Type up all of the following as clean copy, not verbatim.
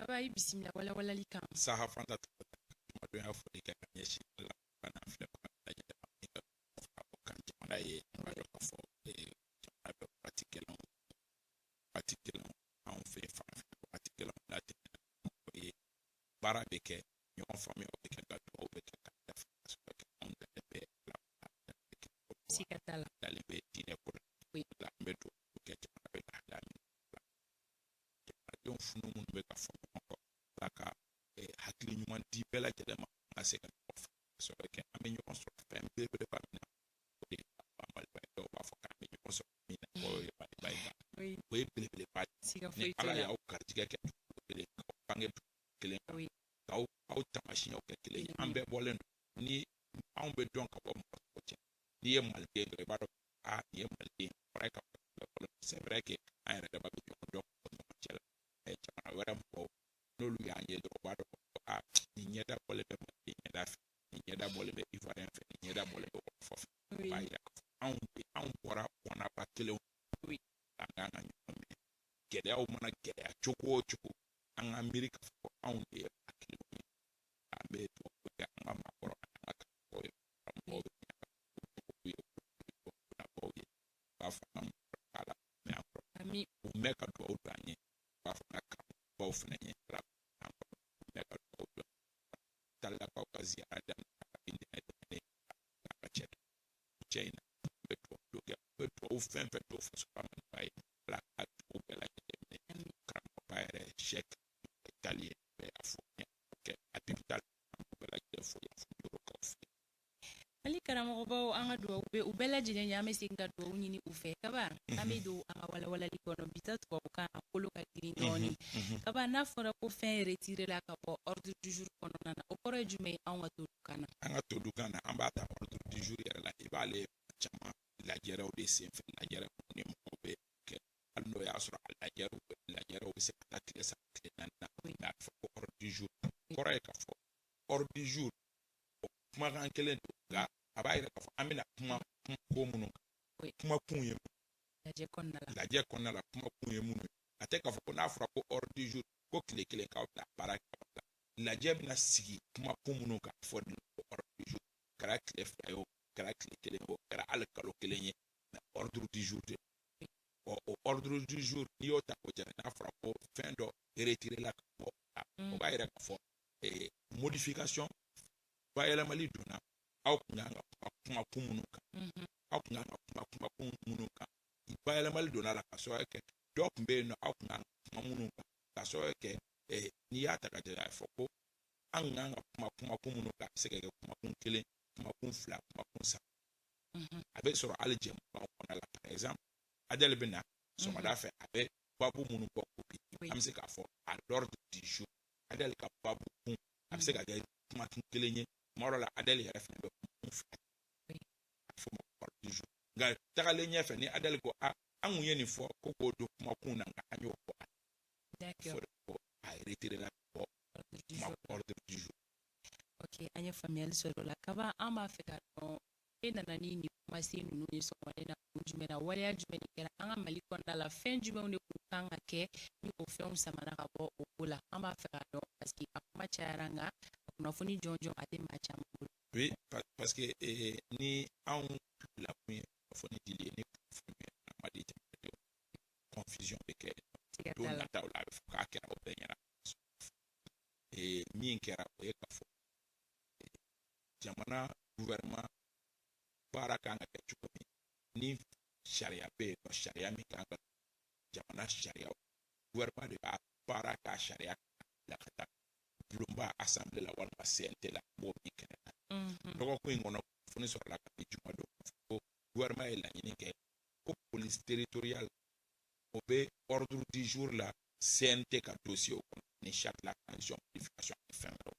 Kaba, i bisimila walawalali kan. Saha Fanta, jumadonya foli kɛ ka ɲɛsin Ala ka n'an filɛbaga bɛɛ lajɛlen ma min ka fara o kan jamana ye. An b'a dɔn k'a fɔ jamana bɛ wagati gɛlɛnw, wagati gɛlɛnw anw fɛ yen farafinna, wagati gɛlɛnw latɛmɛna. O ye baara bɛ kɛ, ɲɔgɔn faamuyaw bɛ kɛ, nka dugawu bɛ kɛ ka dafa ka sɔrɔ kɛ. Anw dalen bɛ Ala la, dalen bɛ kɛ Siga t'a la. Dalen bɛ diinɛ ko la. An bɛ dugawu kɛ jamana bɛ lahalaya min na, jamanadenw funu minnu bɛ ka fɔ ɲɔgɔn kɔ, Ala ka hakili ɲuman di bɛɛ lajɛlen ma, an ka se ka ɲɔgɔn faamu ka sɔrɔ kɛ. An bɛ ɲɔgɔn sɔrɔ fɛn belebeleba min na, o de ye Maliba ye. Dɔw b'a fɔ k'an bɛ ɲɔgɔn sɔrɔ min na, o ye Maliba ye, o ye belebeleba ye. Siga Ni foyi t'o Ala la. y'aw garijɛgɛ kɛ dugu kelen, k'aw bange dugu kelen kan, k'aw aw taamasiyɛnw kɛ kelen ye, an bɛɛ bɔlen don ni anw bɛ dɔn ka bɔ mɔgɔ tɔw cɛ. N'i ye maliden dɔrɔn, i b'a dɔn aa, nin ye maliden ye, o kɔrɔ ye ka fɔ bɛɛ bɔlen don. C'est vrai que an yɛrɛ dama bɛ ɲɔgɔn dɔn ka bɔ ɲɔgɔn cɛ la, mais jamana wɛrɛ mɔgɔw, n'olu y'an ye dɔrɔn, u b'a dɔn ko aa, nin ɲɛda bɔlen bɛ maliden ɲɛda fɛ, nin ɲɛda bɔlen bɛ Ivoirien fɛ, nin ɲɛda bɔlen bɛ wɔlɔfɔ fɛ. O b'a yira k'a fɔ anw de, anw bɔra kɔnɔba kelenw. An kan ka ɲɔgɔn minɛ, gɛlɛyaw mana gɛlɛya cogo o cogo, an ka miiri k'a fɔ ko anw de ye maa kelenw ye. An bɛ dugawu kɛ an ka maakɔrɔ ani an ka karamɔgɔw ye, karamɔgɔw bɛ ɲɛ ye, baw ye. U b'a fɔ an ka maakɔrɔ k'a la mɛ an kɔrɔ u mɛn ka dugawu don an ye. U b'a fɔ an ka karamɔgɔbaw fana ye, Ala an kɔrɔ, u mɛn ka dugawu don an. Talakaw ka ziyara daminɛ kabini ntɛnɛn tɛmɛnen a ka cɛ cɛ in na. An bɛ dugawu kɛ, an bɛ dugawu fɛn fɛn don faso la Maliba ye, Ala ka dugawu bɛɛ lajɛlen minɛ. Karamɔgɔba yɛrɛ, Sɛk Tali ye, bɛ a fɔ kɛ a bi taa, an b'u bɛɛ lajɛlen fo yan fo Yorokaw fɛ. Hali karamɔgɔbaw, an ka dugawu bɛ u bɛɛ lajɛlen ye. An bɛ segin ka dugawu ɲini u fɛ. Kaba, an bɛ don an ka walawalali kɔnɔ. Bi ta tubabukan, a kolo ka girin dɔɔni. Kaba, n'a fɔra ko fɛn retiré la ka bɔ ordre du jour kɔnɔna na, o kɔrɔ ye jumɛn ye anw ka to kan na? An ka todukan na, an b'a ta ordre du jour yɛrɛ la, i b'ale caman lajɛrɛw de senfɛ, lajɛrɛ minnu ni mɔgɔw bɛ kɛ, hali n'o y'a sɔrɔ a lajɛrɛw bɛ se ka taa tile 3, tile 4 na, mais a bɛ fɔ ko ordre du jour, kɔrɔ ye k'a fɔ ordre du jour, o kumakan kelen don, nka a b'a yira k'a fɔ an bɛna kuma ko minnu kan, kumakun ye Lajɛ kɔnɔna la. Lajɛ kɔnɔna la, kumakun ye minnu ye. A tɛ k'a fɔ ko n'a fɔra ko ordre du jour, ko tile kelen k'aw bɛna baara kɛ. Lajɛ bɛna sigi kumakun minnu kan, fɔ de ko ordre du jour. Kɛra tile 2 ye o, kɛra tile kelen ye o, kɛra hali kalo kelen ye, mais ordre du jour de. Ɔ, o ordre du jour, n'i y'o ta k'o jate, n'a fɔra ko fɛn dɔ retiré la ka bɔ o la, o b'a yira k'a fɔ modification, bayɛlɛmali donna. Aw kun kan ka kuma kumakun minnu kan, aw kun kan ka kuma kumakun minnu kan, bayɛlɛmali donna la ka sababu kɛ dɔw tun bɛ yen nɔ, aw kun kan ka kuma minnu kan, ka sababu kɛ n'i y'a ta ka jate, a bɛ fɔ ko an kun kan ka kuma kumakun minnu kan, a bɛ se ka kɛ kumakun kelen, kumakun fila, kumakun saba. A bɛ sɔrɔ hali jɛmukanw kɔnɔna la. Par exemple, Adèle bɛ na sɔgɔmada fɛ, a bɛ babu minnu bɔ ko bi, an bɛ se k'a fɔ à l'ordre du jour, Adèle ka babu kun, a bɛ se ka kɛ kumakun kelen ye. Tuma dɔ la, Adèle yɛrɛ fana bɛ kumakun fila, a bɛ fɔ o ma ko ordre du jour. Nka tagalen ɲɛfɛ, ni Adèle ko a, an kun ye nin fɔ ko k'o don kumakun na, nka an y'o bɔ a fɔ de ko a retiré la ka bɔ kuma ordre du jour. Ok, an ye faamuyali sɔrɔ o la. Kaba, an b'a fɛ ka dɔn, e nana ni nin kumasen ninnu ye sɔgɔmada in na kun jumɛn na? Waleya jumɛn de kɛra an ka Mali kɔnɔna la? Fɛn jumɛnw de kun kan ka kɛ ni o fɛnw samana ka bɔ o ko la? An b'a fɛ ka dɔn, parce que a kuma cayara, nka a kunnafoni jɔnjɔn a tɛ maa caman bolo. Oui, parce que ni anw lakun ye kunnafoni dili ye, ni kunnafoni ye a ma di jamanadenw, confusion bɛ kɛ. Siga don t'a la. Nataw la, a bɛ fɔ k'a kɛra o bɛɛ ɲɛna. Min kɛra, o ye k'a fɔ jamana gouvernement baara kan ka kɛ cogo min, ni sariya bɛ yen nɔ, sariya min kan ka jamana sariya, gouvernement de b'a baara k'a sariya bila ka taa bulonba, assemblée la walima CNT la, b'o min kɛnɛ kan. Dɔgɔkun in kɔnɔ, kunnafoni sɔrɔla ka di juma don ko gouvernement ye laɲini kɛ ko police territoriale, o bɛ ordre du jour la CNT ka dossier kɔnɔ, ni charte la transition modification ni fɛn wɛrɛw.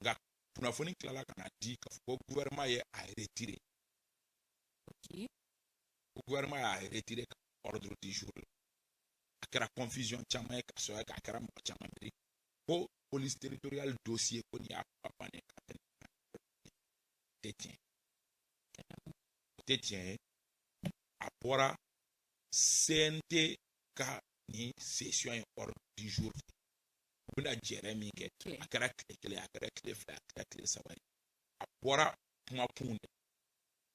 Nka kunnafoni tilala ka na di k'a fɔ ko gouvernement ye a retiré, ko gouvernement y'a retiré ka ordre du jour la. A kɛra confusion caman ye, ka sɔrɔ k'a kɛra mɔgɔ caman miiri ko police territoriale dossier ko nin y'a kuma bannen ka tɛmɛ. Tɛ tiɲɛ, o tɛ tiɲɛ ye. A bɔra CNT ka nin session ye ordre du jour, u bɛna jɛrɛ min kɛ, a kɛra tile 1, a kɛra tile 2, a kɛra tile 3 ye, a bɔra kuma kun de.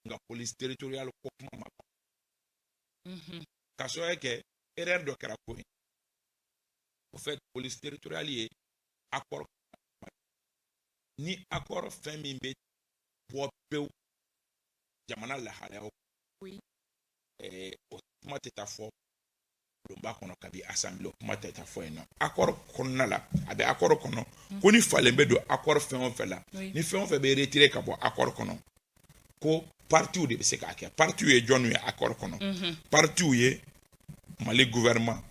Nka police territoriale ko kuma ma ban. Ka sababu kɛ erreur dɔ kɛra ko in. Au fait, police territoriale ye accord ni accord fɛn min bɛ bɔ pewu jamana lahalayaw, o kuma tɛ taa fɔ bulonba kɔnɔ kabi assemblée, o kuma tɛ taa fɔ yen nɔ. Accord kɔnɔna la, a bɛ accord kɔnɔ ko ni falen bɛ don accord fɛn o fɛn la, ni fɛn o fɛn bɛ retirer ka bɔ accord kɔnɔ, ko partiw de bɛ se k'a kɛ. Partiw ye jɔnniw ye accord kɔnɔ? Partiw ye Mali gouvernement,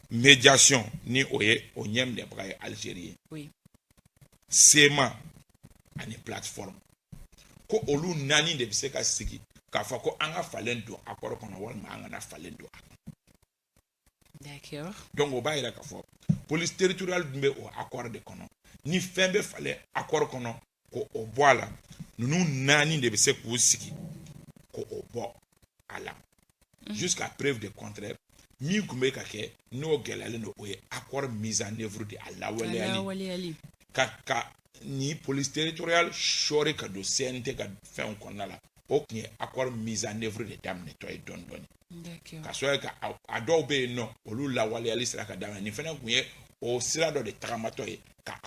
médiation ni o ye o ɲɛminɛbaga ye Algérie ye, CMA ani plateforme, ko olu naani de bɛ se ka sigi k'a fɔ ko an ka falen don accord kɔnɔ walima an kana falen don a kɔnɔ. Donc o b'a yira k'a fɔ police territoriale dun bɛ o accord de kɔnɔ. Ni fɛn bɛ falen accord kɔnɔ ko o bɔ a la, ninnu naani de bɛ se k'u sigi ko o bɔ a la. Jusqu'à preuve de contraire, min tun bɛ ka kɛ n'o gɛlɛyalen don, o ye accord mise en œuvre de, a lawaleyali ka ni police territoriale sɔɔri ka don CNT ka fɛnw kɔnɔna la. O tun ye accord mise en œuvre de daminɛtɔ ye dɔɔni dɔɔni, ka sɔrɔ ka a dɔw bɛ yen nɔ, olu lawaleyali sera ka daminɛ. Nin fana tun ye o sira dɔ de tagamatɔ ye ka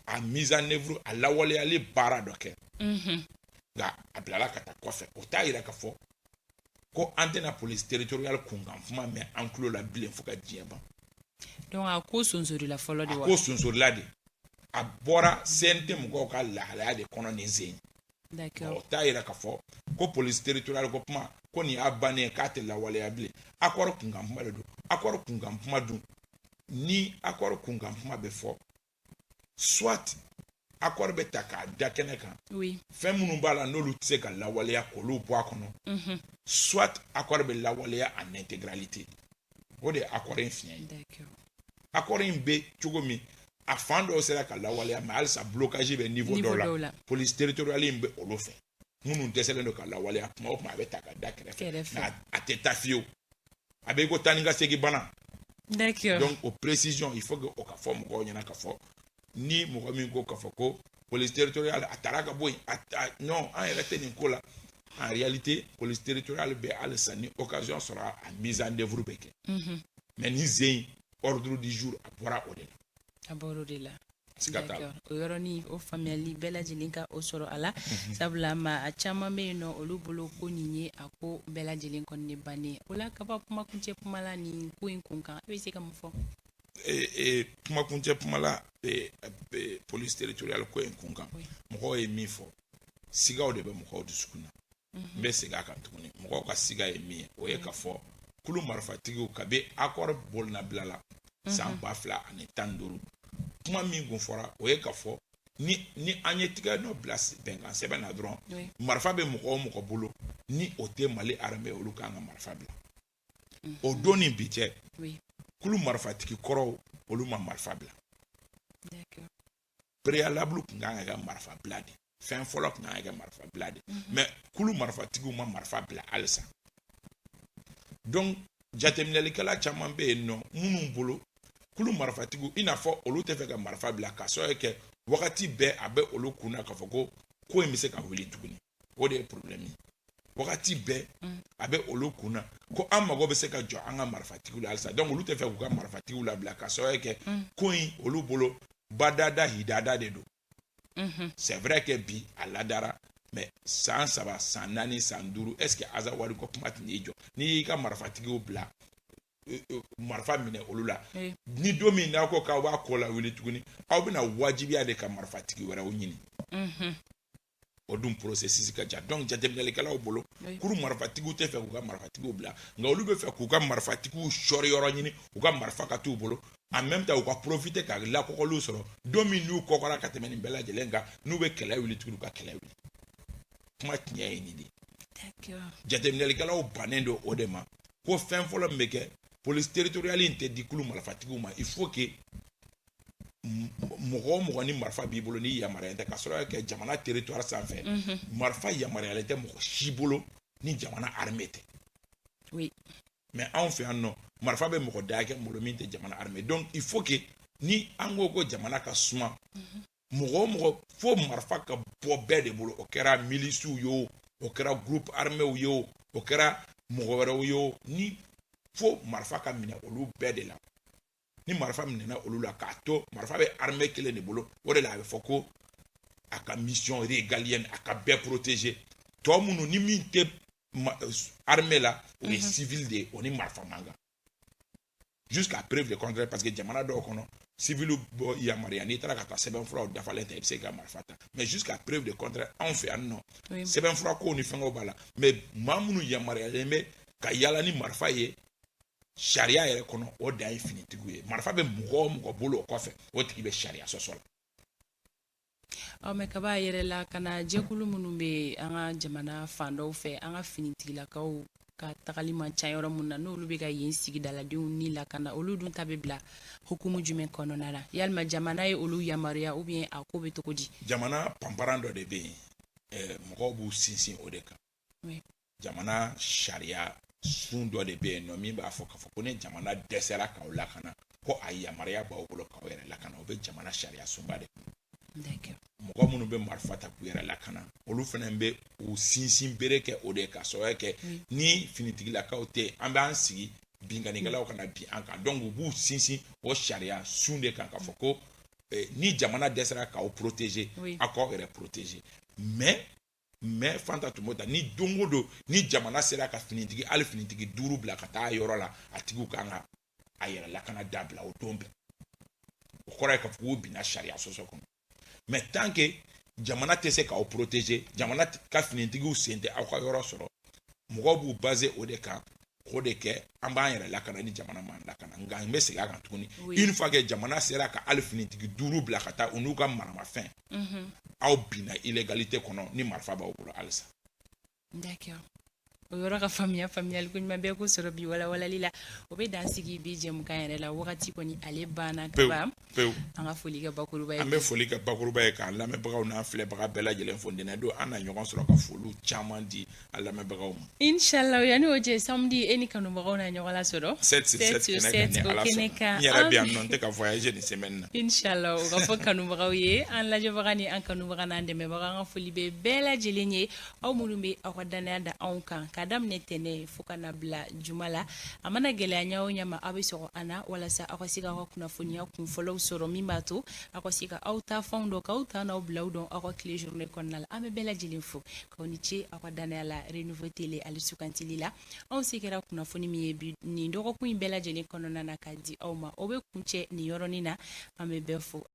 a mise en œuvre, a lawaleyali baara dɔ kɛ, nka a bilala ka taa kɔfɛ. O t'a yira k'a fɔ ko an tɛna police territoriale kunkan kuma mɛn an tulo la bilen fo ka diɲɛ ban. Donc a ko sonsorila fɔlɔ de wa? A ko sonsorila de, a bɔra CNT mɔgɔw ka lahalaya de kɔnɔ nin sen. O t'a yira k'a fɔ ko police territoriale ko kuma ko nin y'a bannen ye, k'a tɛ lawaleya bilen. Accord kunkan kuma de don. Accord kunkan kuma dun, ni accord kunkan kuma bɛ fɔ, soit accord bɛ ta k'a da kɛnɛ kan, fɛn minnu b'a la n'olu tɛ se ka lawaleya, k'olu bɔ a kɔnɔ, soit accord bɛ lawaleya en intégralité. O de ye accord in fiɲɛ ye. Accord in bɛ cogo min, a fan dɔw sera ka lawaleya, mais halisa blocage bɛ niveau dɔw la. Police territoriale in bɛ olu fɛ minnu dɛsɛlen don ka lawaleya. Kuma o kuma, a bɛ ta ka da kɛrɛfɛ, mais a tɛ taa fiyewu, a bɛ i ko taa ni ka segin bana. Donc o précision, il faut que o ka fɔ mɔgɔw ɲɛna ka fɔ ni mɔgɔ min ko k'a fɔ ko police territoriale a taara ka bɔ yen, non, an yɛrɛ tɛ nin ko la. En réalité, police territoriale bɛ halisa, ni occasion sɔrɔ, a mise en œuvre bɛ kɛ, mais ni zen ordre du jour, a bɔra o de la. A bɔra o de la. Siga t'a la. O yɔrɔnin, o faamuyali bɛɛ lajɛlen ka o sɔrɔ a la, sabula ma a caman bɛ yen nɔ, olu bolo ko nin ye a ko bɛɛ lajɛlen kɔni de bannen o la. Kaba, kumakuncɛ kuma la nin ko in kun kan, e bɛ se ka mun fɔ? Kumakuncɛ kuma la police territoriale ko in kun kan, mɔgɔw ye min fɔ, sigaw de bɛ mɔgɔw dusukun na. N bɛ segin a kan tuguni, mɔgɔw ka siga ye min ye, o ye ka fɔ kulu marifatigiw, kabi accord bolonabila la san 2015, kuma min kun fɔra, o ye ka fɔ ni an ye tigɛ nɔ bila bɛnkan sɛbɛn na dɔrɔn, marifa bɛ mɔgɔ o mɔgɔ bolo ni o tɛ Mali armée, olu kan ka marifa bila. O don ni bi cɛ, kulu marifatigi kɔrɔw, olu ma marifa bila. Préalable tun kan ka kɛ marifa bila de, fɛn fɔlɔ tun kan ka kɛ marifa bila de, mais kulu marifatigiw ma marifa bila halisa. Donc jateminɛlikɛla caman bɛ yen nɔ minnu bolo kulu marifatigiw, i n'a fɔ olu tɛ fɛ ka marifa bila, k'a sababu kɛ wagati bɛɛ a bɛ olu kunna k'a fɔ ko ko in bɛ se ka wuli tuguni. O de ye problème ye. Wagati bɛɛ a bɛ olu kunna ko an mago bɛ se ka jɔ an ka marifatigiw la halisa. Donc olu tɛ fɛ k'u ka marifatigiw labila, k'a sababu kɛ ko in olu bolo badada hidada de don. C'est vrai que bi a ladara, mais san 3, san 4, san 5, est ce que Azawadi ko kuma tɛ n'i jɔ n'i y'i ka marifatigiw bila, marifa minɛ olu la, ni don min n'aw ko k'aw b'a ko lawuli tuguni, aw bɛna wajibiya de ka marifatigi wɛrɛw ɲini. O dun processus ka ca. Donc jateminɛlikɛlaw bolo, kuru marifatigiw tɛ fɛ k'u ka marifatigiw bila, nka olu bɛ fɛ k'u ka marifatigiw sɔri yɔrɔ ɲini, u ka marifa ka t'u bolo, en même temps u ka profiter ka lakɔkɔliw sɔrɔ. Don min n'u kɔkɔra ka tɛmɛ nin bɛɛ lajɛlen kan, n'u bɛ kɛlɛ wuli tuguni, u ka kɛlɛ wuli. Kuma tiɲɛ ye nin de ye. Jateminɛlikɛlaw bannen don o de ma ko fɛn fɔlɔ min bɛ kɛ, police territoriale in tɛ di kulu marifatigiw ma. Il faut que mɔgɔ o mɔgɔ ni marifa b'i bolo, ni yamaruyalen tɛ ka sɔrɔ kɛ jamana territoire sanfɛ, marifa yamaruyalen tɛ mɔgɔ si bolo ni jamana armée tɛ. Mais anw fɛ yan nɔ, marifa bɛ mɔgɔ da hakɛ bolo min tɛ jamana armée. Donc il faut que Ni an ko ko jamana ka suma, mɔgɔ o mɔgɔ, fo marifa ka bɔ bɛɛ de bolo. O kɛra milisiw ye o, o kɛra groupe arméw ye o, o kɛra mɔgɔ wɛrɛw ye o, ni fo marifa ka minɛ olu bɛɛ de la. Ni marifa minɛna olu la, k'a to marifa bɛ armée kelen de bolo, o de la a bɛ fɔ ko a ka mission régalienne, a ka bɛɛ protéger. Tɔ minnu ni min tɛ armée la, o ye civil de ye, o ni marifa man kan jusqu'à preuve de contraire, parce que jamana dɔw kɔnɔ, civil bɔ yamaruya, n'i taara ka taa sɛbɛnfuraw dafalen ta, i bɛ se ka marifa ta. Mais jusqu'à preuve de contraire, anw fɛ yan nɔ, sɛbɛnfura kow ni fɛngɛw b'a la, mais maa minnu yamaruyalen bɛ ka yala ni marifa ye sariya yɛrɛ kɔnɔ, o dan ye finitigiw ye. Marifa bɛ mɔgɔ o mɔgɔ bolo o kɔfɛ, o tigi bɛ sariya sɔsɔ la. Ɔ, mɛ kaba yɛrɛ la ka na, jɛkulu minnu bɛ an ka jamana fan dɔw fɛ, an ka finitigilakaw ka tagali man ca yɔrɔ mun na, n'olu bɛ ka yen sigidaladenw ni lakana, olu dun ta bɛ bila hukumu jumɛn kɔnɔna la? Yalima jamana ye olu yamaruya ou bien a ko bɛ cogo di? Jamana panparan dɔ de bɛ yen, mɔgɔw b'u sinsin o de kan. Jamana sariya sun dɔ de bɛ yen nɔ min b'a fɔ k'a fɔ ko ni jamana dɛsɛra k'aw lakana, ko a yamaruya b'aw bolo k'aw yɛrɛ lakana. O bɛ jamana sariya sunba de kɔnɔ. Mɔgɔ minnu bɛ marifa ta k'u yɛrɛ lakana, olu fana bɛ u sinsin bere kɛ o de ye, ka sababu kɛ ni finitigilakaw tɛ yen, an b'an sigi, binkannikɛlaw kana bin an kan. Donc u b'u sinsin o sariya sun de kan, k'a fɔ ko ni jamana dɛsɛra k'aw protéger, aw k'aw yɛrɛ protéger. Mais Fanta tun b'o ta ni don o don, ni jamana sera ka finitigi, hali finitigi 5 bila ka taa yɔrɔ la, a tigiw kan ka a yɛrɛ lakana dabila o don bɛɛ. O kɔrɔ ye k'a fɔ k'u binna sariya sɔsɔ kɔnɔ. Mais tant que jamana tɛ se k'aw protéger, jamana ka finitigiw sen tɛ aw ka yɔrɔ sɔrɔ, mɔgɔw b'u baser o de kan k'o de kɛ: an b'an yɛrɛ lakana ni jamana m'an lakana. Nka n bɛ segin a kan tuguni, une fois que jamana sera ka hali finitigi 5 bila ka taa, u n'u ka maramafɛn, aw binna illégalité kɔnɔ ni marifa b'aw bolo halisa. D'accord, o yɔrɔ ka faamuya, faamuyali ko ɲuman bɛɛ ko sɔrɔ bi walawalali la. O bɛ dan sigi bi jɛmukan yɛrɛ la. Wagati kɔni ale banna kaban. Pewu. An ka foli kɛ bakuruba ye. An bɛ foli kɛ bakuruba ye, k'an lamɛnbagaw n'an filɛbaga bɛɛ lajɛlen fo. Ntɛnɛn don, an na ɲɔgɔn sɔrɔ ka foliw caman di an lamɛnbagaw ma. Inshallah, yanni o cɛ, samedi, e ni kanubagaw na ɲɔgɔn lasɔrɔ. 7 sur 7 kɛnɛ kan, ni o Ala kɛnɛ sɔnna. kan. N yɛrɛ bɛ yan nɔ, n tɛ ka voyager nin semaine na. Inshallah, o ka fɔ kanubagaw ye. An lajɛbaga ni an kanubaga n'an dɛmɛbaga, an ka foli bɛ bɛɛ lajɛlen ye, aw minnu bɛ aw ka danaya da anw kan ka daminɛ tɛnɛ fo ka na bila juma la. A mana gɛlɛya ɲɛ o ɲɛ ma, aw bɛ sɔgɔ an na walasa aw ka se k'aw ka kunnafoniya kunfɔlɔw sɔrɔ, min b'a to aw ka se ka aw ta fanw dɔn, k'aw ta n'aw bilaw dɔn aw ka tile journée kɔnɔna la. An bɛ bɛɛ lajɛlen fo k'aw ni ce aw ka danaya la Renouveau Télé ale sugantili la. Anw se kɛra kunnafoni min ye bi nin dɔgɔkun in bɛɛ lajɛlen kɔnɔna na ka di aw ma, o bɛ kuncɛ nin yɔrɔnin na. An bɛ bɛɛ fo.